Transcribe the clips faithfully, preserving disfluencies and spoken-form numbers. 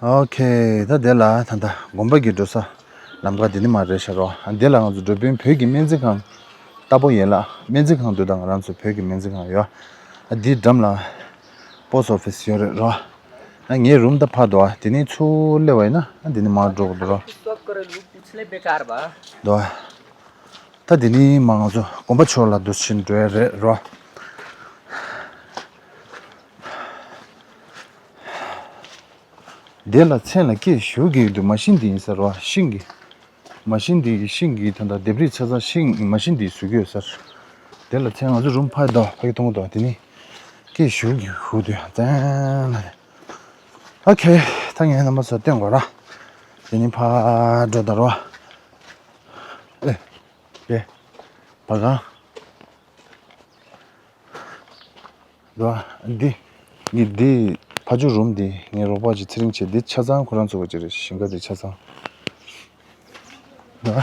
ཨོ་ཁེ། ད་དེ་ལ་ད་ལྟ་དགོན་པ་གི་འགྲོ་ས་ལམ་ཁ་འདི་ནས་མར་རེད་ཤག་རོ། ཨ་འདི་ལ་ང་ཚོ་འགྲོ་དཔོན་བོད་ཀྱི་སྨན་རྩིས་ཁང་ལྟ་བུ་ཡིན་ལ། སྨན་རྩིས་ཁང་འདུག་ད་ང་རང་ཚོ་བོད་ཀྱི་སྨན་རྩིས་ཁང་ཡོད། ཨ་འདིའི་འགྲམ་ལ་པོ་སི་ཊི་ཨོ་ཕི་སི་ཡོད་རེད་རོ། ཨ་ངའི་རུམ་ད་ཕར་འདུག་ཨ་དེ་ནས་ཚུར་སླེབས་པ་ཡིན་ན་ཨ་འདི་ནས་མར་འགྲོ་དགོས་འདུག་རོ། འདུག་ཨ། ད་དེ་ནས་མར་ང་ཚོ་དགོན་པ་ཕྱོགས་ལ་འདུག་ཕྱིན་འགྲོ་ཡ་རེད་རོ། དེ་ལ་མཚན་ལ་སྐད་ཞུ་གི་འདུག་མ་ཤིན་འདི་ཡིན་ས་རོ། ཤིང་གི་མ་ཤིན་འདི་ཤིང་གི་ད་ལྟ་ལྡེབས་རིས་ཆ་ཚང་ཤིང་མ་ཤིན་འདི་བཟོ་གི་ཡོད་ས་རེད། དེ་ལ་མཚན་ང་ཚོ་རུམ་ཕར་འདུག་ཕ་གི་མཐོང་གི་འདུག་དེ་ནས་སྐད་ཞུ་གི་ཧུ་དུ་ཡང་བཙན་ལ་རེད། ཨོ་ཁེ། ད་ངས་རྣམ་པ་ཚོ་སྟོན་དགོས་ར། དེ་ནས་ཕར་འགྲོ་ད་རོ། ཨེ། དེ། བ་གང་། འདི། ངས་འདི། ཕ་ཇོ་རུམ་འདི་ངའི་རོགས་པ་ཅིག་ཚེ་རིང་བྱས་འདི་ཆ་ཚང་ཁོ་རང་ཚོ་གི་ཅིག་རེད། ཞིང་ཁ་འདི་ཆ་ཚང་། འདི།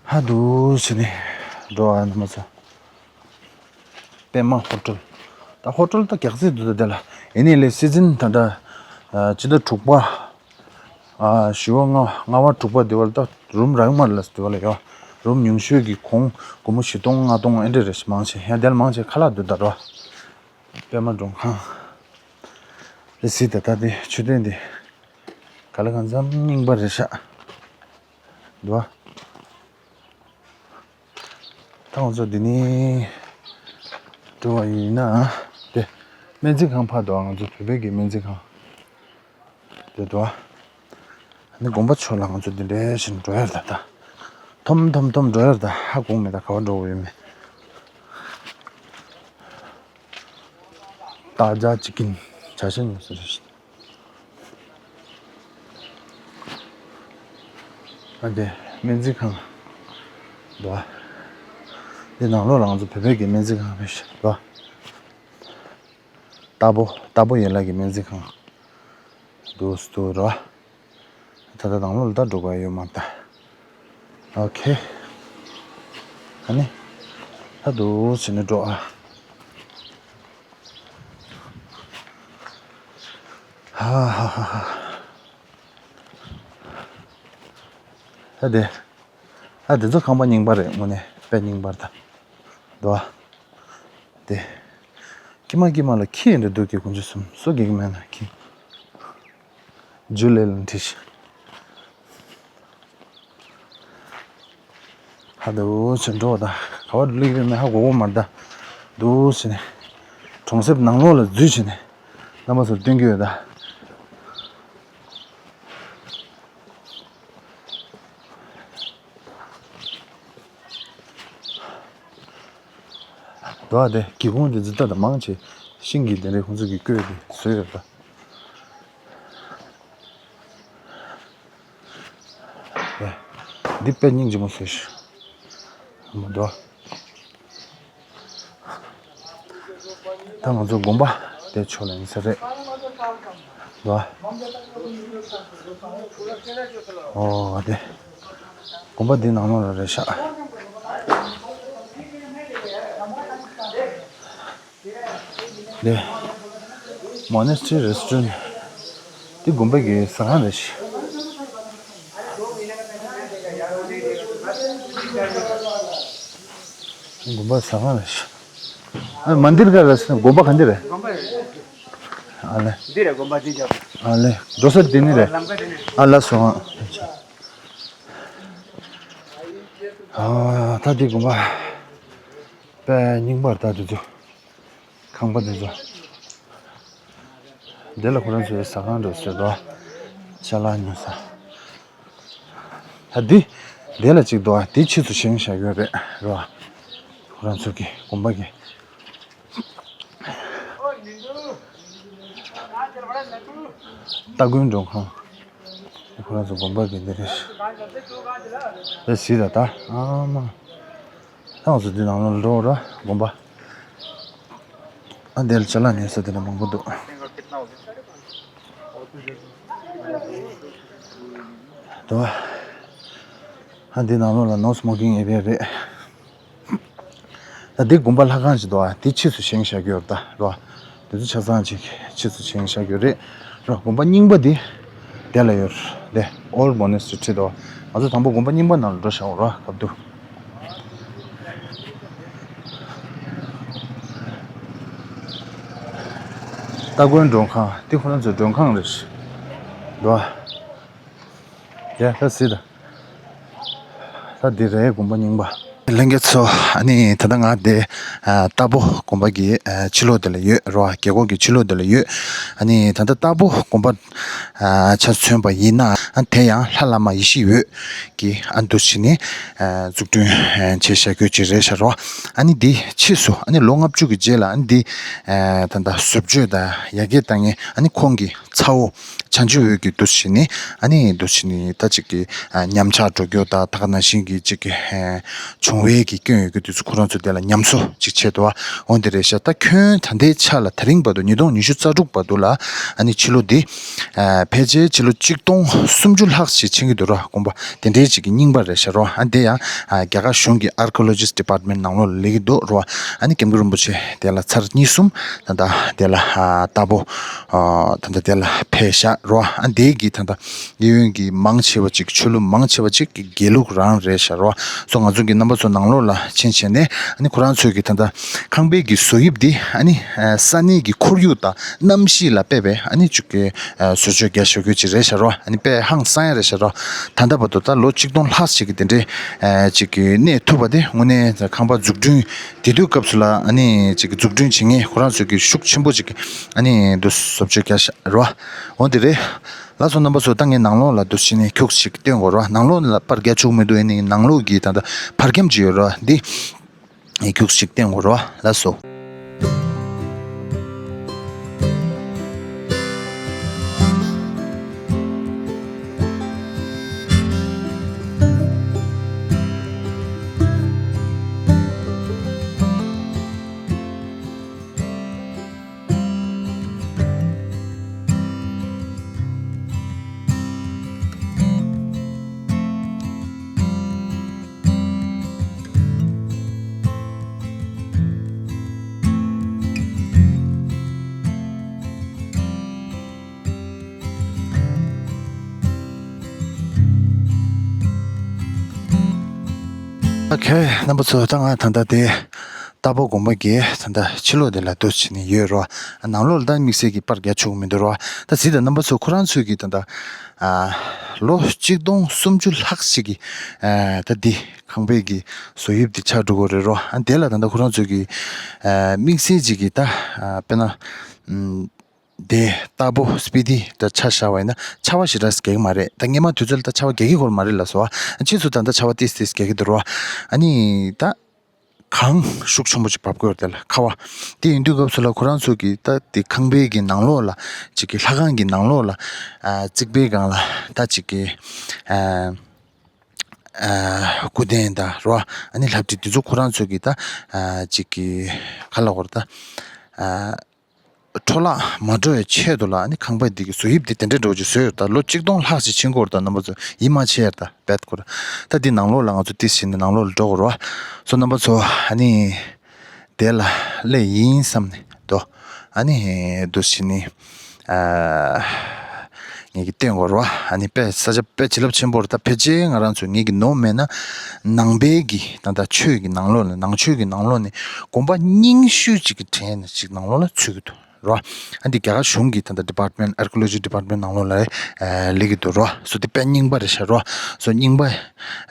ཧ་འདུག་ཟེར་ནས་འགྲོ་ཨ་ནི་མ་ཚོ། པད་མ་ཧོ་ཊེལ། ད་ཧོ་ཊེལ་ད་རྒྱག་རྩིས་འདུག་ད་དེ་ལ་ཡིན་ནའི་ལས་སི་ཛིན་ད་ད། སྤྱི་ཟླ་དྲུག་པ། ཨ་བཞི་པ་ལྔ་པ་ལྔ་པ་དྲུག་པ་དེ་བར་ད་རུམ་རག་མ་རེད་ལ་དེ་བར་ལ་ཡོད། རུམ་ཉུང་ཤོས་ཀྱི་གོང་སྒོར་མོ་བཞི་སྟོང་ལྔ་སྟོང་ཨེ་འདྲ་རེ་ཞིག་མང་ཆེ་ཡང་དེ་ལ་མང་ཆེ་ཁ་ལག་འདུག་ད་རོ། པད་མ་མགྲོན་ཁང་། རེ་སི་ད་ད་དེ་མཆོད་རྟེན་དེ་ག་ལ་གང་འཚམ་རྙིང་པ་རེད་ཤག་འདུག་ཨ། ད་ང་ཚོ་འདི་ནས་འགྲོ་བ་ཡིན་ན། དེ་སྨན་རྩིས་ཁང་ཕར་འདུག་ང་ཚོ་བོད་པའི་གི་སྨན་རྩིས་ཁང་དེ་འདུག་ཨ་ནི་དགོན་པ་ཕྱོགས་ལ་ང་ཚོ་འདི་འདྲའི་བཞིན་འགྲོ་ཡ་ད་ད། ཐོམ་ཐོམ་ཐོམ་འགྲོ་ཡ་ད་ཧ་གོ་མེད། ད་ག་བ་འགྲོ་དགོས་ཡོད་མེད། ད་ཇ་ཅི་ཀིན་ཇ་ཤ་ཉོ་ཟེར་རེད། ཨ་དེ་སྨན་རྩིས་ཁང་། འདུག་ཨ། དེ་ནང་ལོགས་ལ་ང་ཚོ་བོད་པའི་གི་སྨན་རྩིས་ཁང་རེད་ཤག་འདུག་ཨ། རྟ་ཕོ་རྟ་ཕོ་ཡན་ལག་གི་སྨན་རྩིས་ཁང་། འདུག་སེ་འདུག་ར། ད་ལྟ་ནང་ལོགས་ལ་ད་འགྲོ་ག་ཡོད་མ་རེད་ད། ཨོ་ཁེ། ཨ་ནི། ད་འདུག་སེ་ནས་འགྲོ་ཨ། ཧ་ཧ་ཧ་ཧ། ད་དེ། ཨ་དེ་ཚོ་ཁང་པ་རྙིང་པ་རེད། དངོས་གནས་དཔེ་རྙིང་པ་རེད་ད། འདུག་ཨ། དེ། ཀྱེ་མ་ཀྱེ་མ་ལ་ཁྱི་འདྲ་འདུག་གི་དཀོན་མཆོག་གསུམ། སུ་གེ་གི་མེད་ན་ཁྱི། ཇུ་ལེ་ལ་འཁྲིད་ཤིག་ཧ་འདུག་སེ་འགྲོ་ད། ག་བ་སླེབས་ཡོད་མེད་ཧ་གོ་གོ་མ་རེད་ད། འདུག་སེ་ནས། གྲོང་གསེབ་ནང་ལོགས་ལ་འཛུལ་བྱས་ནས། རྣམ་པ་ཚོར་སྟོན་གྱི་ཡོད་ད། འདུག་ཨ། དེ་སྒེའུ་ཁུང་དེ་ཚོ་ལྟ་དང་མང་ཆེ་ཤིང་གི་དེ་འདྲའི་ཁོང་ཚོ་གིས་བརྐོས་ཏེ་བཟོས་ཡོད་ད། འདི་དཔེ་སྙིང་རྗེ་མོ་བཟོས་ཤག་མ་འདུག་ད་ང་ཚོ་དགོན་པ་དེ་ཕྱོགས་ལ་ཡིན་ས་རེད། འདུག་ཨ། ཨོ་དེ། དགོན་པ་འདི་ནང་ལོགས་ལ་རེད་ཤག་དེ། Monastery Restaurant། འདི་དགོན་པ་གི་ཟ་ཁང་རེད་ཤག་དགོན་པ་ཟ་ཁང་རེད་ཤག་ཨ་མན་དིར་ག་རེད། དགོན་པ་ག་འདི་རེད། ཨ་ལེ། འདི་རེད་དགོན་པ་འདི་རྒྱབ། ཨ་ལེ། འགྲོ་ས་འདི་ནི་རེད། ལམ་ཁ་འདི་ནི་རེད། ཨ་ལ་སོང་། ཨ་ད་འདི་དགོན་པ་དཔེ་རྙིང་པ་རེད་ད་འདི་ཚོ། ཁང་པ་འདི་ཚོ། འདི་ལ་ཁོ་རང་ཚོའི་ཟ་ཁང་འདྲ་བཟོས་འདུག་ཅ་ལག་ཉོ་ས། ད་འདི། འདི་ལ་གཅིག་འདུག་ཨ་འདི་ཕྱིས་སུ་བཞེངས་བཞག་ཡོད་རེད་རེད་བ། ཁོ་རང་ཚོ་གི་དགོན་པ་གི། སྟ་གོན་མགྲོན་ཁང་། ཁོ་རང་ཚོ་དགོན་པ་གི་འདི་རེད། རེད་ཟེར་ད་ད་ཨ་མ། ད་ང་ཚོ་འདི་ནང་ལ་འགྲོ་ར་དགོན་པ། ཨ་འདིར་ཅ་ལག་ཉོ་ས་དེ་འདྲ་མང་པོ་འདུག་དོ། ཨ་འདི་ནང་ལོགས་ལ་no smoking area རེད། ད་འདི་དགོན་པ་ལྷ་ཁང་ཞིག་འདུག་ཨ་འདི་ཕྱིས་སུ་བཞེངས་བཞག་གི་ཡོད་རེད་ད་རོ། འདི་ཚོ་ཆ་ཚང་ཅིག་ཕྱིས་སུ་བཞེངས་བཞག་གི་ཡོད་རེད། རོ། དགོན་པ་རྙིང་པ་འདི་དེ་ལ་ཡོད་རེད། Old Monastery བྲིས་འདུག་ང་ཚོ་དང་པོ་དགོན་པ་རྙིང་པ་ནང་ལ་འགྲོ་བཞག་རོ། སྐབས་དུ། སྟ་གོན་མགྲོན་ཁང་འདི་ཁོ་རང་ཚོའི་མགྲོན་ཁང་རེད་འདུག་ཡ། ད་སྲིད་ད། ད་འདི་རེད་དགོན་པ་རྙིང་པ། ལྷན་རྒྱས་ཚོ། ཨ་ནི་ད་ལྟ་ང་དེ་ཨ་རྟ་ཕོ་དགོན་པ་གི་ཨ་ཕྱི་ལོགས་དེ་ལ་ཡོད་རོ། རྒྱལ་སྒོ་གི་ཕྱི་ལོགས་དེ་ལ་ཡོད། ཨ་ནི་ད་ལྟ་རྟ་ཕོ་དགོན་པ་ཨ་ཆ་མཚོན་པ་ཡིན་ན། ཨ་དེ་ཡང་ལྷ་བླ་མ་ཡེ་ཤེས་འོད་ཀྱིས་ཨ་འདུག་བྱས་ནས་ཨ་འཛུགས་སྐྲུན་ཨ་བྱས་བཞག་རྒྱུ་ཅིག་རེད་ཤག་རོ། ཨ་ནི་འདི་ཕྱིས་སུ་ཨ་ནི་ལོ་ལྔ་བཅུ་གི་རྗེས་ལ་ཨ་ནི་འདི་ཨ་ད་ལྟ་བཟོ་བཅོས་དང་ཡར་རྒྱས་བཏང་མཁན་ཨ་ནི་ཁོང་གི་ཚ་བོ་བྱང་ཆུབ་འོད་ཀྱིས་འདུག་བྱས་ནས། ཨ་ནི་འདུག་བྱས་ནས་ད་ཅིག་གི་ཨ་ཉམས་ཆག་འགྲོ་རྒྱུ་དང་། ད་ག་ནང་བཞིན་གྱི་ཅིག་གི་ཨ་བྱུང་བའི་གི་སྐྱོན་ཡོད་རྒྱུ་དེ་ཚོ་ཁོ་རང་ཚོ་དེ་ལ་ཉམས་གསོ་ཅིག་བྱས་འདུག་འོ་འདི་རེད་ཤག་ད་ཁྱོན་ད་ལྟའི་ཆ་ལ་དེ་རིང་བར་དུ། ཉིས་སྟོང་ཉི་ཤུ་རྩ་དྲུག་བར་དུ་ལ་ཨ་ནི་ཕྱི་ལོ་འདི་ཨ་ཕལ་ཆེར་ཕྱི་ལོ་གཅིག་སྟོང་སུམ་ཅུ་ལྷག་ཞིག་ཕྱིན་གྱི་འདུག་ར། དགོན་པ་དེ་འདྲའི་ཅིག་གི་རྙིང་པ་རེད་ཤག་རོ། ཨ་འདི་ཡང་ཨ་རྒྱ་གར་གཞུང་གི་Archaeologist Department ནང་ལོགས་ལ་སླེབས་ཀྱི་འདུག་རོ། ཨ་ནི་ཀེམ་ཀུན་རིན་པོ་ཆེ་དེ་ལ་ཚར་གཉིས་གསུམ་ད་ལྟ་དེ་ལ་ཨ་རྟ་ཕོ་ཨ་ད་ལྟ་དེ་ལ་ཕེབས་ཤག་རོ། ཨ་འདི་གི་ད་ལྟ་གཡས་གཡོན་གྱི་མང་ཆེ་བ་ཅིག་ཆོས་ལུགས་མང་ཆེ་བ་ཅིག་གི་དགེ་ལུགས་རང་རེད་ཤག་རོ། སོ་ང་ཚོ་གི་རྣམ་པ་ཚོ་ནང་ལོགས་ལ་ཕྱིན་བྱས་ནས། ཨ་ནི་ཁོ་རང་ཚོའི་གི་ད་ལྟ་ཁང་པའི་གི་བཟོ་དབྱིབས་འདི་ཨ་ནི་ཨ་ས་གནས་ཀྱི་ཁོར་ཡུག་དང་གནམ་གཤིས་ལ་དཔག་པའི་ཨ་ནི་ཅིག་གི་ཨ་བཟོ་བཅོས་རྒྱག་ཤོག་རྒྱུ་ཅིག་རེད་ཤག་རོ། ཨ་ནི་དཔེ་ཧང་སང་ཡ་རེད་ཤག་རོ། ད་ལྟ་བར་དུ་ད་ལོ་གཅིག་སྟོང་ལྷག་ཅིག་གི་དེ་འདྲའི་ཨ་ཅིག་གི་གནས་ཐུབ་པ་དེ་དངོས་གནས་ཁང་པ་འཛུགས་སྐྲུན་དེ་དུས་སྐབས་སུ་ལ་ཨ་ནི་ཅིག་གི་འཛུགས་སྐྲུན་བྱེད་མཁན་ཁོ་རང་ཚོའི་གི་ཤུགས་ཆེན་པོ་ཅིག་ཨ་ནི་འདུག་བཟོ་བཅོས་རྒྱག་ཤག་རོ། འོ་འདི་རེད། ལགས་སོ། རྣམ་པ་ཚོ་ད་ངས་ནང་ལོགས་ལ་འདུག་བྱས་ནས་ཁྱུག་ཅིག་སྟོན་དགོས་རོ། ནང་ལོགས་ལ་པར་རྒྱག་ཆོག་མི་འདུག་ཨ་ནི་ནང་ལོགས་ཀྱི་ད་ལྟ་ཕར་ཁྱིམ་ཅིག་ཡོད་རོ། འདི་ངས་ཁྱུག་ཅིག་སྟོན་དགོས་རོ། ལགས་སོ། ཨོ་ཁེ། རྣམ་པ་ཚོ། ད་ང་ད་ལྟ་དེ་རྟ་ཕོ་དགོན་པ་གི་ད་ལྟ་ཕྱི་ལོགས་དེ་ལ་འདུག་བྱས་ནས་ཡོད་རོ། ནང་ལོགས་ལ་ད་དམིགས་བསལ་གྱི་པར་རྒྱག་ཆོག་མི་འདུག་རོ། ད་གཟིགས་དང་རྣམ་པ་ཚོ། ཁོ་རང་ཚོས་ཀྱི་ད་ལྟ་ཨ་ལོ་གཅིག་སྟོང་སུམ་ཅུ་ལྷག་ཞིག་གི་ཨ་ད་འདི་ཁང་པའི་གི་བཟོ་དབྱིབས་འདི་ཆགས་འགྲོ་གི་རེད་རོ། ཨ་དེ་ལ་ད་ལྟ་ཁོ་རང་ཚོས་ཀྱི་ཨ་དམིགས་བསལ་ཅིག་གི་ད་ཨ་དཔེར་ན་ཨམ། དེ་རྟ་ཕོ་སྤི་ཏི་ད་ཆ་བཞག་པ་ཡིན་ན་ཆར་པ་ཞེ་དྲག་རྒྱག་གི་མ་རེད། ད་སྔོན་མ་དུས་ཚོད་ལ་ད་ཆར་པ་རྒྱག་གི་ཡོད་མ་རེད་ལགས་སོ། ཨ་ཕྱིས་སུ་ད་ལྟ་ཆར་པ་ཏིས་ཏིས་རྒྱག་གི་འདུག་རོ། ཨ་ནི་ད་གངས་ཤུགས་ཆེན་པོ་ཅིག་བབས་ཀྱི་ཡོད་རེད་དེ་ལ་ཁ་བ། དེ་ཡིན་དུས་སྐབས་སུ་ལ་ཁོ་རང་ཚོ་གི་ད་དེ་ཁང་པའི་གི་ནང་ལོགས་ལ་ཅིག་གི་ལྷ་ཁང་གི་ནང་ལོགས་ལ་ཨ་རྩིག་པའི་སྒང་ལ་ད་ཅིག་གི་ཨ་ཨ་སྐུ་རྟེན་དང་རོ། ཨ་ནི་ལྷ་བྲིས་འདི་ཚོ་ཁོ་རང་ཚོ་གི་ད་ཨ་ཅིག་གི་ག་ལབ་དགོས་རེད། ད་ཨ་འཕྲོ་བརླག་མ་འགྲོ་བའི་ཆེད་དུ་ལ་ཨ་ནི་ཁང་པ་འདི་གི་བཟོ་དབྱིབས་འདི་དེ་འདྲ་འདྲ་བོ་ཅིག་བཟོས་ཡོད། ད་ལོ་གཅིག་སྟོང་ལྷག་ཅིག་ཕྱིན་གྱི་ཡོད་རེད། ད་རྣམ་པ་ཚོ་ཡིད་མ་ཆེས་ཡ་རེད། ད་བེད་ཁོ་ར། ད་འདི་ནང་ལོགས་ལ་ང་ཚོ་ཏིས་ཕྱིན་ནས་ནང་ལོགས་ལ་འགྲོ་དགོས་རེད་བ། སོ་རྣམ་པ་ཚོ། ཨ་ནི་དེ་ལ་སླེབས་ཡིན་བསམ་ནས་འདུག་ཨ་ནི་འདུག་བྱས་ནས་ཨ་ངེད་ཀྱིས་སྟོན་དགོས་རེད་བ། ཨ་ནི་དཔེ་ས་ཆ་དཔེ་བྱིན་རླབས་ཆེན་པོ་རེད། ད་ཕལ་ཆེར་ང་རང་ཚོ་ངེད་ཀྱིས་ནོར་མེད་ན་ནང་པའི་གི་ད་ལྟ་ཆོས་ཀྱི་ནང་ལོགས་ནས་ནང་ཆོས་ཀྱི་ནང་ལོགས་ནས་དགོན་པ་རྙིང་ཤོས་ཅིག་གི་གྲས་ནས་ཅིག་ནང་ལོགས་ལ་ཚུད་ཀྱི་འདུག་རོ། ཨ་འདི་རྒྱ་གར་གཞུང་གི་ད་ལྟ་Department, Archaeology Department ནང་ལོགས་ལ་ཨ་སླེབས་ཀྱི་འདུག་རོ། སོ་འདི་དཔེ་རྙིང་པ་རེད་ཤག་རོ། སོ་རྙིང་པ་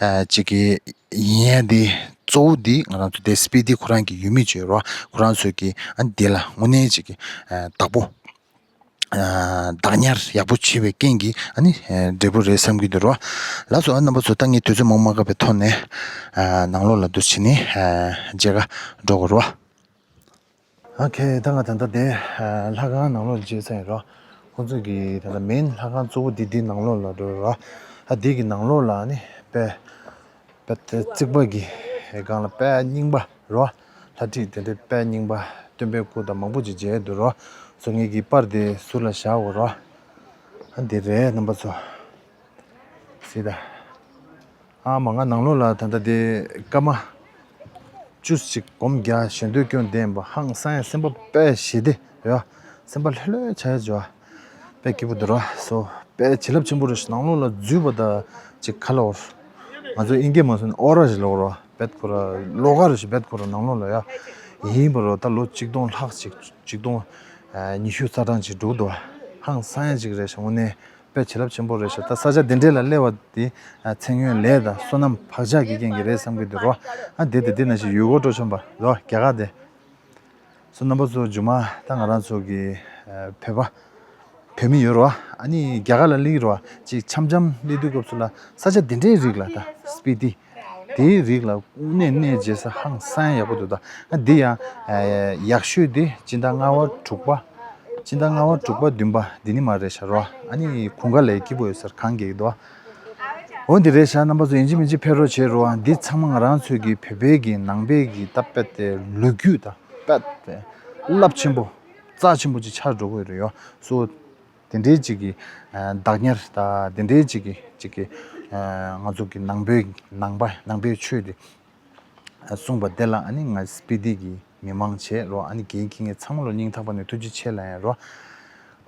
ཨ་ཅིག་གི་ཡིན་ཡ་འདི་གཙོ་བོ་འདི་ང་རང་ཚོ་དེ་སྤི་ཏི་ཁོ་རང་གི་ཡུལ་མི་ཅིག་རོ། ཁོ་རང་ཚོས་ཀྱི་ཨ་འདི་ལ་དངོས་གནས་ཅིག་གི་ཨ་བདག་པོ་ཨ་བདག་ཉར་ཡག་པོ་བྱས་པའི་རྐྱེན་གྱིས་ཨ་ནི་ཨ་འབྲས་བུ་རེད་བསམ་གྱི་འདུག་རོ། ལགས་སོ། ཨ་རྣམ་པ་ཚོ། ད་ངས་དུས་ཚོད་མང་པོ་མ་བཀག་པའི་ཐོག་ནས་ཨ་ནང་ལོགས་ལ་འདུག་བྱས་ནས་ཨ་མཇལ་ཁ་འགྲོ་དགོས་རོ། ཨོ་ཁེ། ད་ང་ད་ལྟ་དེ་ཨ་ལྷ་ཁང་ནང་ལོགས་མཇལ་ཚར་ཡིན་རོ། ཁོང་ཚོ་གི་ད་ལྟ་མེན་ལྷ་ཁང་གཙོ་བོ་འདི་འདི་ནང་ལོགས་ལ་འགྲོ་རོ། ཨ་འདི་གི་ནང་ལོགས་ལ་ནི་དཔེ་དཔེ་རྩིག་པ་གི་སྒང་ལ་དཔེ་རྙིང་པ་རོ། ལྷ་བྲིས་དེ་འདྲའི་དཔེ་རྙིང་པ་སྟོན་པའི་སྐུ་དང་མང་པོ་ཅིག་མཇལ་འདུག་རོ། སོ་ངེད་ཀྱི་པར་དེ་ཟུར་ལ་བཞག་འོ་རོ། ཨ་འདི་རེད་རྣམ་པ་ཚོ། སྲིད་ད། ཨ་མ་ང་ནང་ལོགས་ལ་ད་ལྟ་དེ་སྐར་མ་བཅུ་ཞིག་སྒོམ་རྒྱག་ཞེ་འདོད་སྐྱོན་ལྡན་པ་ཧང་སང་ཡ་སེམས་པ་དཔེ་ཞེ་བདེ་ཡོད། སེམས་པ་ལྷོད་ལྷོད་བྱ་ཡ་བྱོས། དཔེ་སྐྱིད་པོ་འདུག་ར། སོ་དཔེ་བྱིན་རླབས་ཆེན་པོ་རེད་ཤག། ནང་ལོགས་ལ་འཛུལ་བ་དང་ཅིག་ཁ་ལོ། ང་ཚོ་ཨིན་སྐད་མ་སོང་ན་ཨོ་ར་ཞིག་ལོག་ར། དཔེ་ཁོ་ར་ལོག་ག་རེ་ཞིག་དཔེ་ཁོ་ར་ནང་ལོགས་ལ་ཡ། ཡིན་པ་རོ། ད་ལོ་གཅིག་སྟོང་ལྷག་ཅིག་གཅིག་སྟོང་ཉི་ཤུ་རྩ་གྲངས་ཅིག་འགྲོ་གི་འདུག་བ། ཧང་སང་ཡ་ཅིག་རེད་ཤག། དངོས་གནས་དཔེ་བྱིན་རླབས་ཆེན་པོ་རེད་ཤག། ད་ས་ཆ་འདི་འདྲས་ལ་སླེབས་པ་འདི་ཚེ་སྔོན་ལས་དང་བསོད་ནམས་བག་ཆགས་ཀྱི་རྐྱེན་གྱིས་རེད་བསམ་གྱི་འདུག་རོ། ཨ་འདི་དང་འདི་ན་ཞིག་ཡུལ་སྐོར་སྤྲོ་འཆམ་པ་རོ། རྒྱ་གར་དེ། སོ་རྣམ་པ་ཚོ་རྒྱུ་མ་ད་ང་རང་ཚོ་གི་ཨ་བོད་པ་བོད་མི་ཡོད་རོ། ཨ་ནི་རྒྱ་གར་ལ་སླེབས་རོ། ཅིག་འཆམ་འཆམ་སླེབས་དུས་སྐབས་སུ་ལ་ས་ཆ་འདི་འདྲའི་རིགས་ལ་ད་སྤི་ཏི་དེའི་རིགས་ལ་དངོས་གནས་གནས་མཇལ་ས་ཧང་སང་ཡག་པོ་འདུག། ད་ཨ་འདི་ཡང་ཨ་ཡག་ཤོས་དེ་སྤྱི་ཟླ་ལྔ་པ་དྲུག་པ། སྤྱི་ཟླ་ལྔ་པ་དྲུག་པ་བདུན་པ་འདི་ནི་མ་རེད་ཤག་རོ། ཨ་ནི་གུང་ཁ་ལས་སྐྱིད་པོ་ཡོད་སར་གང་གེགས་འདུག། འོ་འདི་རེད་ཤག། རྣམ་པ་ཚོ་ཡིན་གཅིག་མིན་གཅིག་ཕེབས་རོགས་བྱེད་རོགས། འདི་ཚང་མ་ང་རང་ཚོའི་གི་བོད་པའི་གི་ནང་པའི་གི་ད་དཔེ་དེ་ལོ་རྒྱུས་ད་དཔེ་དེ་རླབས་ཆེན་པོ་རྩ་ཆེན་པོ་ཅིག་ཆགས་འགྲོ་གི་ཡོད་རེད་ཡོ། སོ་དེ་འདྲའི་ཅིག་གི་ཨ་བདག་ཉར་ད་དེ་འདྲའི་ཅིག་གི་ཅིག་གི་ཨ་ང་ཚོ་གི་ནང་པའི་ནང་པ་ནང་པའི་ཆོས་དེ་གསུངས་པ་དེ་ལ་ཨ་ནི་ང་སྤི་ཏི་གི་མི་མང་བྱས་རོ། ཨ་ནི་རྒན་ཁྱི་ངན་ཚང་མ་ལོ་སྙིང་ཐག་པ་ནས་ཐུགས་རྗེ་ཆེ་ལ་ཡང་རོ།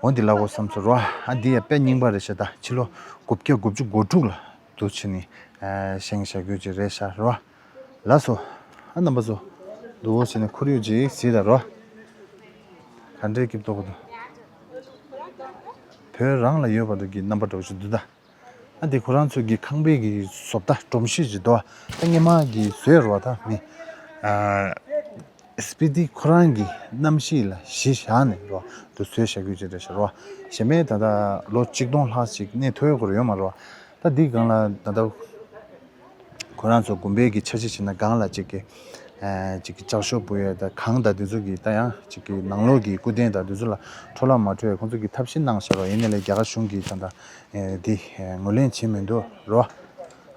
འོ་འདི་ལ་གོ་བསམ་སོ་རོ། ཨ་འདི་ཡ་དཔེ་རྙིང་པ་རེད་ཤག། ད་ཕྱི་ལོ་དགུ་བརྒྱ་དགུ་བཅུ་གོ་དྲུག་ལ་འདུག་ཕྱི་ནི་བཞེངས་བཞག་རྒྱུ་ཅིག་རེད་ཤག་རོ། ལགས་སོ། ཨ་རྣམ་པ་ཚོ་འདུག་ཕྱི་ནི་ཁོར་ཡུག་ཅིག་གཟིགས་ད་རོ། ག་འདྲའི་སྐྱིད་ཏོག་གོ་འདུག། བོད་རང་ལ་ཡོད་པ་འདུག་གི་རྣམ་པ་འདྲ་བོ་ཞིག་འདུག་ད། ཨ་འདི་ཁོ་རང་ཚོའི་གི་ཁང་པའི་གི་བཟོ་ལྟ་སྒྲོམ་གཞི་ཅིག་འདུག་ཨ། ད་སྔས་མ་གི་བཟོས་རོ་ད་མི། ཨ་སྤི་ཏི་ཁོ་རང་གི་རྣམ་ཤེས་ལ་གཞི་བཞག་ནས་རོ། དུ་བཟོས་བཞག་རྒྱུ་ཅིག་རེད་ཤག་རོ། གཞན་མའི་ད་ལྟ་ལོ་གཅིག་སྟོང་ལྷག་ཅིག་གནས་ཐུབ་ཡོད་སྐོར་ཡོད་མ་རོ། ད་འདི་སྒང་ལ་ད་ལྟ་ཁོ་རང་ཚོ་དགོན་པའི་གི་ཆ་ཤས་བྱས་ན་སྒང་ལ་ཅིག་གི་ཨ་ཅིག་གི་ལྕགས་ཤོག་སྤུ་ཡས་དང་གང་དང་དེ་ཚོ་གི་ད་ཡང་ཅིག་གི་ནང་ལོགས་གི་སྐུ་རྟེན་དང་དེ་ཚོ་ལ་འཕྲོ་བརླག་མ་འགྲོ་བའི་ཁོང་ཚོ་གི་ཐབས་ཤེས་གནང་བཞག་རོ། ཡིན་ནའི་ལས་རྒྱ་གར་གཞུང་གིས་ད་ལྟ་ཨེ་འདི་ཨེ་ངོས་ལེན་བྱེད་མི་འདུག་རོ།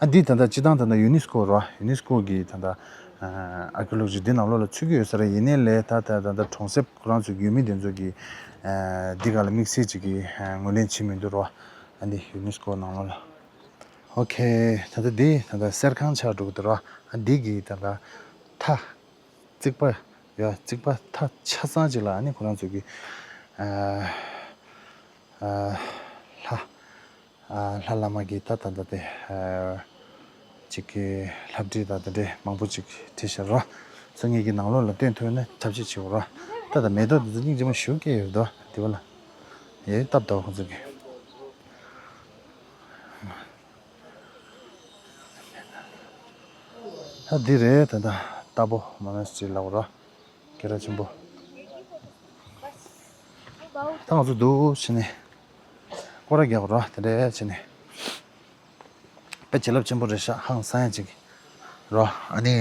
ཨ་འདི་ད་ལྟ་སྤྱི་བཏང་ད་ལྟ་ཡུ་ནེ་སི་ཀོ་རོ། ཡུ་ནེ་སི་ཀོ་གི་ད་ལྟ་ཨ་ཨར་ཀི་ཡོ་ལོ་ཇི་འདི་ནང་ལོགས་ལ་ཚུད་ཀྱི་ཡོད་ས་རེད། ཡིན་ནའི་ལས་ད་ད་ད་ལྟ་གྲོང་གསེབ་ཁོ་རང་ཚོ་ཡུལ་མི་དེ་ཚོ་གི་ཨ་འདི་ག་ལ་དམིགས་བསལ་ཅིག་གི་ཨ་ངོས་ལེན་བྱེད་མི་འདུག་རོ། ཨ་འདི་ཡུ་ནེ་སི་ཀོ་ནང་ལོགས་ལ། ཨོ་ཁེ། ད་ལྟ་འདི་ད་ལྟ་གསེར་ཁང་ཆགས་འགྲོ་གི་འདུག་ར། ཨ་འདི་གི་ད་ལྟ་མཐའ་རྩིག་པ་ཡ་རྩིག་པ་མཐའ་ཆ་ཚང་ཅིག་ལ་ཨ་ནི་ཁོ་རང་ཚོ་གི་ཨ་ཨ་ལྷ་ཨ་ལྷ་བླ་མ་གི་ད་ད་ལྟ་དེ་ཨ་ཅིག་གི་ལྷ་བྲིས་དང་དེ་འདྲའི་མང་པོ་ཅིག་བྲིས་བཞག་ར། སང་ཉིན་གི་ནང་ལོགས་ལ་སྟོན་ཐུབ་ན་ཐབས་ཤེས་བྱེད་འོ་ར། ད་ད་མེ་ཏོག་དེ་ཚོ་སྙིང་རྗེ་མོ་ཞེ་པོ་སྐྱེས་ཡོད་དོ་དེ་བ་ལ་ཡེ་སྟབས་དོ་ཁོ་ཚོ་གི། ད་འདི་རེད། ད་ལྟ་ཏཱ་པོ་མོ་ནེ་སི་ཊི་རི་ལབ་ར། སྐད་གྲགས་ཆེན་པོ། ད་ང་ཚོ་འདུག་ཕྱི་ནས་སྐོར་ར་རྒྱག་ར། དེ་འདྲ་ཕྱི་ནས་དཔེ་བྱིན་རླབས་ཆེན་པོ་རེད་ཤག། ཧང་སང་ཡ་ཅིག་ར། ཨ་ནི་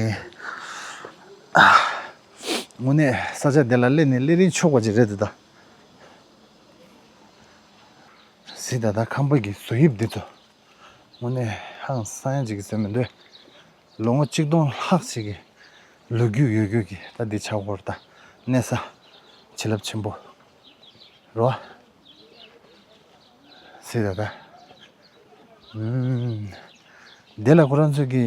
དངོས་གནས་ས་ཆ་དེ་ལ་སླེབས་ནས་སླེབས་རིན་ཆོག་པ་ཅིག་རེད་དེ་ད། གཟིགས་ད་ད་ཁང་པ་གི་བཟོ་དབྱིབས་འདི་ཚོ། དངོས་གནས་ཧང་སང་ཡ་ཅིག་གི་བཟོས་མི་འདུག། ལོ་ངོ་གཅིག་སྟོང་ལྷག་ཅིག་གི་ལོ་རྒྱུས་ཡོད་རྒྱུ་གི་ད་འདི་ཆགས་སྐོར་ད་གནས་ས་བྱིན་རླབས་ཆེན་པོ་རོ། སྲིད་ད་ད། ཨུམ། དེ་ལ་ཁོ་རང་ཚོ་གི་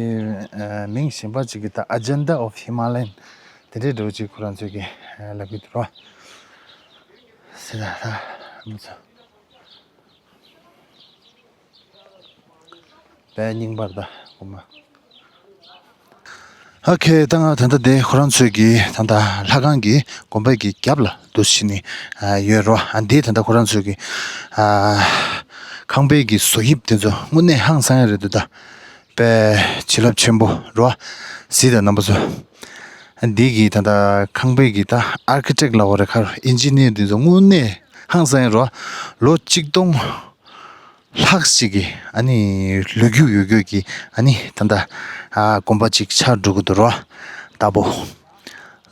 ཨ་མིང་གཞན་པ་ཅིག་གི་ད་Agenda of Himalayan དེ་འདྲའི་འདྲ་བོ་ཅིག་ཁོ་རང་ཚོ་གི་ཨ་ལབ་གི་འདུག་རོ། སྲིད་ད་ད། དཔེ་རྙིང་པར་ད་དགོངས་པ། ཨོ་ཁེ། ད་ང་ད་ལྟ་དེ་ཁོ་རང་ཚོའི་གི་ད་ལྟ་ལྷ་ཁང་གི་དགོན་པ་གི་རྒྱབ་ལ་འདུག་ཕྱི་ནས་ཡོད་རོ། ཨ་འདི་ད་ལྟ་ཁོ་རང་ཚོའི་གི་ཨ་ཁང་པའི་གི་བཟོ་དབྱིབས་དེ་ཚོ་དངོས་གནས་ཧང་སང་ཡ་རེད་འདུག་ད། དཔེ་བྱིན་རླབས་ཆེན་པོ་རོ། གཟིགས་དང་རྣམ་པ་ཚོ། ཨ་འདི་གི་ད་ལྟ་ཁང་པའི་གི་ད་ཨར་ཀི་ཊེག་ལབ་དགོས་རེད་ཁ། ཨིན་ཇི་ནིར་དེ་ཚོ་དངོས་གནས་ཧང་སང་ཡ་རོ། ལོ་གཅིག་སྟོང་ལྷག་ཅིག་གི་ཨ་ནི་ལོ་རྒྱུས་ཡོད་རྒྱུ་གི་ཨ་ནི་ད་ལྟ་ཨ་དགོན་པ་ཅིག་ཆགས་འགྲོ་གི་འདུག་རོ། ལྟ་བུ།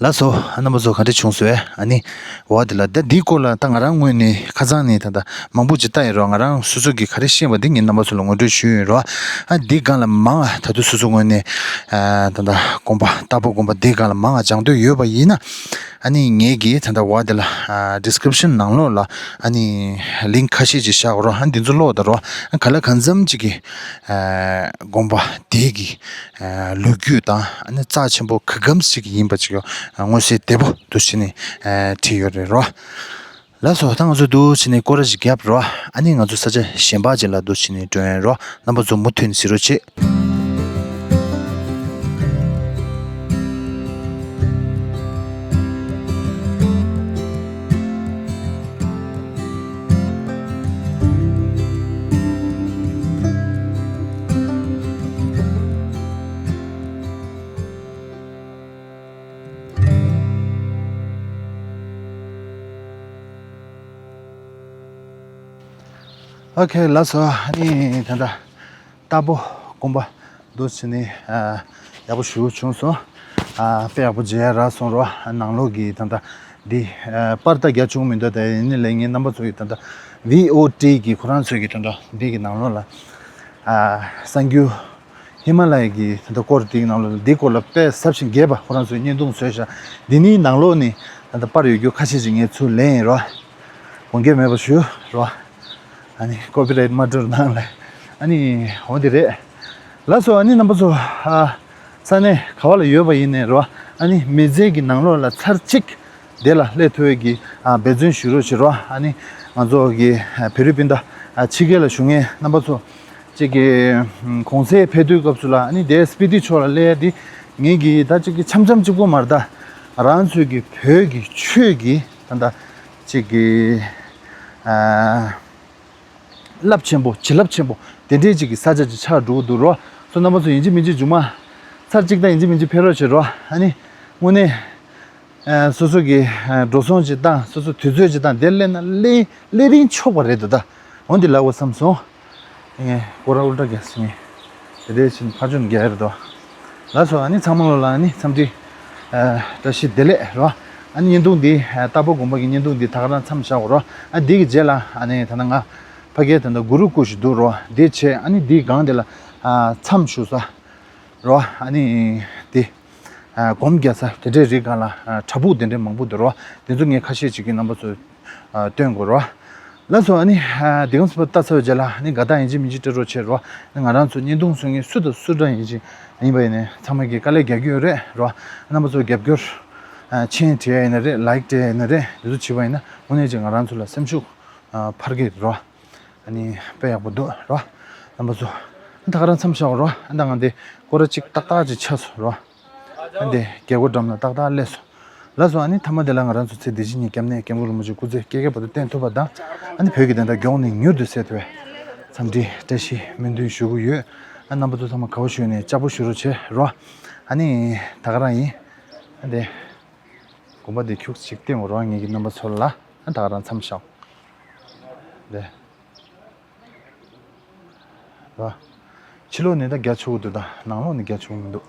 ལགས་སོ། ཨ་རྣམ་པ་ཚོ་ག་འདྲ་བྱུང་སོང་། ཨ་ནི་འོ་དེ་ལ་ད་འདིའི་སྐོར་ལ་ད་ང་རང་ངོས་ནས་ཁ་སང་ནས་ད་ལྟ་མང་པོ་ཅིག་བལྟས་ཡིན་རོ། ང་རང་སོ་སོ་གི་ག་རེ་ཤེས་པ་འདི་ངས་རྣམ་པ་ཚོ་ལ་ངོ་སྤྲོད་ཞུས་ཡིན་རོ། ཨ་འདི་སྒང་ལ་མང་ང་ད་དུང་སོ་སོ་ངོས་ནས་ཨ་ད་ལྟ་དགོན་པ་ལྟ་བུ་དགོན་པ་འདི་སྒང་ལ་མང་ང་སྦྱང་འདོད་ཡོད་པ་ཡིན་ན། ཨ་ནི་ངེད་ཀྱིས་ད་ལྟ་བ་དེ་ལ་ཨ་ཌི་སི་ཀི་རིབ་ཤན་ནང་ལོགས་ལ་ཨ་ནི་ལིང་ཀི་ཁ་ཤས་ཅིག་བཞག་རོགས། ཨ་འདི་ཚོ་ཀློག་ད་རོགས། ཨ་ག་ལ་གང་འཚམ་ཅིག་གི་ཨ་དགོན་པ་དེ་གི་ཨ་ལོ་རྒྱུས་དང་ཨ་ནི་རྩ་ཆེན་པོ་ག་གམ་ཞིག་ཡིན་པ་ཅིག་ཡོ་མངོན་གསལ་དོད་པོ་འདུག་ཟེར་ནས་ཨ་བྲིས་ཡོད་རེད་རོགས། ལགས་སོ། ད་ང་ཚོ་འདུག་བྱས་ནས་སྐོར་ར་ཞིག་བརྒྱབ་རོ། ཨ་ནི་ང་ཚོ་ས་ཆ་གཞན་པ་ཅིག་ལ་འདུག་བྱས་ནས་འགྲོ་ཡིན་རོ། རྣམ་པ་ཚོ་མུ་མཐུད་ནས་གཟིགས་རོགས་བྱེད། ཨོ་ཁེ། ལགས་སོ། ཨ་ནི་ད་ལྟ་རྟ་ཕོ་དགོན་པ་འདུག་བྱས་ནས་ཨ་ཡག་པོ་ཞེ་པོ་བྱུང་སོང་། ཨ་དཔེ་ཡག་པོ་མཇལ་ཡ་རག་སོང་རོ། ཨ་ནང་ལོགས་ཀྱི་ད་ལྟ་འདི་ཨ་པར་ད་རྒྱག་བཅུག་མི་འདུག་ད་ཡིན་ནའི་ལས་ངའི་རྣམ་པ་ཚོ་ཡི་ད་ལྟ་ཝི་ཨོ་ཊི་གི་ཁོ་རང་ཚོའི་གི་ད་ལྟ་འདི་གི་ནང་ལོགས་ལ་ཨ་གསར་འགྱུར་ཧི་མ་ལ་ཡ་གི་ད་ལྟ་སྐོར་དེའི་ནང་ལོགས་ལ་འདི་སྐོར་ལ་དཔེ་ཟབ་ཞིང་རྒྱས་པ་ཁོ་རང་ཚོས་བརྙན་ཐུང་བཟོས་ཤག་འདི་ནི་ནང་ལོགས་ནས་ད་ལྟ་པར་ཡོད་རྒྱུ་ཁ་ཤས་ཅིག་ངས་ཚུར་ལེན་ཡིན་རོ། དགོངས་འགལ་མེད་པ་ཞུ་རོ། ཨ་ནི་ཀོ་པི་རའེ་ཊི་མ་འགྲོ་ནང་ལ། ཨ་ནི་འོ་དེ་རེད། ལགས་སོ། ཨ་ནི་རྣམ་པ་ཚོ་ཨ་ས་གནས་ག་བ་ལ་ཡོད་པ་ཡིན་ནའི་རོ། ཨ་ནི་མི་ཚེ་གི་ནང་ལོགས་ལ་ཚར་གཅིག་དེ་ལ་སླེབས་ཐུབ་ཡས་ཀྱི་ཨ་འབད་བརྩོན་ཞུ་རོགས་བྱེད་རོགས། ཨ་ནི་ང་ཚོ་གི་ཨ་བོད་རིགས་སྤུན་ཟླ་ཨ་ཕྱི་རྒྱལ་ལ་བཞུགས་མཁན་རྣམ་པ་ཚོ་གཅིག་གི་ཨ་གུང་སེང་ཕེབས་དུས་སྐབས་སུ་ལ་ཨ་ནི་དེ་སྤི་ཏི་ཕྱོགས་ལ་སླེབས་ཡ་དེ་ངེད་ཀྱི་ད་གཅིག་གི་འཆམ་འཆམ་གཅིག་པོ་མ་རེད། ད་རང་ཚོའི་གི་བོད་ཀྱི་ཆོས་ཀྱི་ད་ད་གཅིག་གི་ཨ་རླབས་ཆེན་པོ་བྱིན་རླབས་ཆེན་པོ་དེ་འདྲའི་གཅིག་གི་ས་ཆ་ཅིག་ཆགས་འགྲོ་གི་འདུག་རོ། སོ་རྣམ་པ་ཚོ་ཡིན་གཅིག་མིན་གཅིག་མཇུག་མ་ཚར་གཅིག་དང་ཡིན་གཅིག་མིན་གཅིག་ཕེབས་རོགས་བྱེད་རོ། ཨ་ནི་དངོས་གནས་ཨ་སོ་སོ་གི་ཨ་འགྲོ་སོང་ཅིག་བཏང་། སོ་སོ་དུས་ཚོད་ཅིག་བཏང་། དེ་སླེབས་ན་སླེབས་སླེབས་རིན་ཆོག་པ་རེད་འདུག་ད་འོ་འདི་ལབ་དགོས་བསམ་སོང་། ངས་སྐོར་ར་ཨུལ་ཏྲ་རྒྱག་སོང་ངས། དེ་འདྲའི་ཕྱིན་ཕར་ཕྱོགས་རྒྱག་ཡ་རེད་དོ། ལགས་སོ། ཨ་ནི་ཚང་མ་ལོ་ལ་ཨ་ནི་འཚམས་འདྲི་ཨ་བཀྲ་ཤིས་བདེ་ལེགས་རོ། ཨ་ནི་བརྙན་ཐུང་འདི་ཨ་རྟ་ཕོ་དགོན་པ་གི་བརྙན་ཐུང་འདི་ད་ག་རང་མཚམས་བཞག་གོ་རོ། ཨ་འདི་གི་རྗེས་ལ་ཨ་ནི་ད་ལྟ་ང་ཕ་གིར་ད་ལྟ་གུ་རུ་སྐུ་ཞིག་འདུག་རོ། འདི་བྱས་ཨ་ནི་འདིའི་སྒང་འདི་ལ་ཨ་མཚམས་བཞུགས་ས་རོ། ཨ་ནི་འདི་ཨ་སྒོམ་རྒྱག་ས་དེ་འདྲའི་རིགས་སྒང་ལ་ཨ་བྲག་ཕུག་དེ་འདྲའི་མང་པོ་འདུག་རོ། དེ་ཚོ་ངས་ཁ་ཤས་ཅིག་གི་རྣམ་པ་ཚོ་ཨ་སྟོན་དགོས་རོ། ལགས་སོ། ཨ་ནི་ཨ་འདི་གམ་སུ་པ་ལྟ་ཚར་བའི་རྗེས་ལ་ཨ་ནི་དགའ་རྟགས་ཡིན་གཅིག་མིན་གཅིག་སྤྲོད་རོགས་བྱེད་རོ། ཨ་ནི་ང་རང་ཚོ་བརྙན་ཐུང་བཟོ་མཁན་སུ་དང་སུ་འདྲ་ཡིན་གཅིག་ཡིན་པ་ཡིན་ནའི་ཚང་མ་གིས་དཀའ་ལས་རྒྱག་གི་ཡོད་རེད་རོ། རྣམ་པ་ཚོ་རྒྱབ་སྐྱོར་ཨ་མཆན་བྲིས་ཡ་ཡིན་ན་རེད། ལའིཀ་སྤྲད་ཡ་ཡིན་ན་རེད། འདི་ཚོ་བྱེད་པ་ཡིན་ན་དངོས་གནས་ཅིག་ང་རང་ཚོ་ལ་སེམས་ཤུགས་ཨ་འཕར་གི་རོ། ཨ་ནི་དཔེ་ཡག་པོ་འདུག་རོ། རྣམ་པ་ཚོ་ད་ག་རང་མཚམས་བཞག་རོ། ཨ་ད་ང་འདི་སྐོར་ར་གཅིག་ཏག་ཏག་ཅིག་ཆགས་སོང་རོ། ཨ་འདི་རྒྱལ་སྒོ་འགྲམ་ལ་ཏག་ཏག་སླེབས་སོང་། ལགས་སོ། ཨ་ནི་མཐའ་མ་དེ་ལ་ང་རང་ཚོ་ཚེ་འདི་ཕྱི་གཉིས་སྐྱབས་གནས་སྐྱབས་མགོན་རིན་པོ་ཆེ་སྐུ་ཚེ་བསྐལ་བརྒྱ་བར་དུ་བརྟན་ཐུབ་པ་དང་། ཨ་ནི་བོད་ཀྱི་བདེན་མཐའ་མགྱོགས་ནས་མྱུར་དུ་གསལ་ཐུབ་པའི་འཚམས་འདྲི་བཀྲ་ཤིས་སྨོན་འདུན་ཞུ་གི་ཡོད། ཨ་རྣམ་པ་ཚོ་ཚང་མ་དགའ་བོ་ཞུས་ནས་ལྕགས་པོ་ཞུ་རོགས་བྱེད་རོ། ཨ་ནི་ད་ག་རང་ཡིན། ཨ་འདི་དགོན་པ་འདི་ཁྱུག་ཅིག་བསྟན་དགོས་རོ། ངེད་ཀྱི་རྣམ་པ་ཚོ་ལ་ཨ་ད་ག་རང་མཚམས་བཞག་འདི། ར། ཕྱི་ལོགས་ནས་ད་རྒྱ་ཆེ་བོ་འདུག་ད་ནང་ལོགས་ནས་རྒྱ་ཆེ་བོ་མི་འདུག་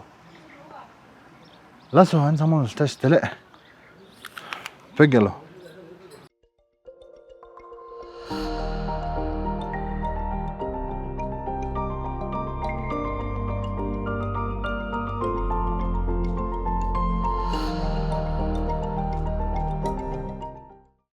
ལགས་སོ། ཨ་ནི་ཚང་མ་ལ་བཀྲ་ཤིས་བདེ་ལེགས། བོད་རྒྱལ་ལོ།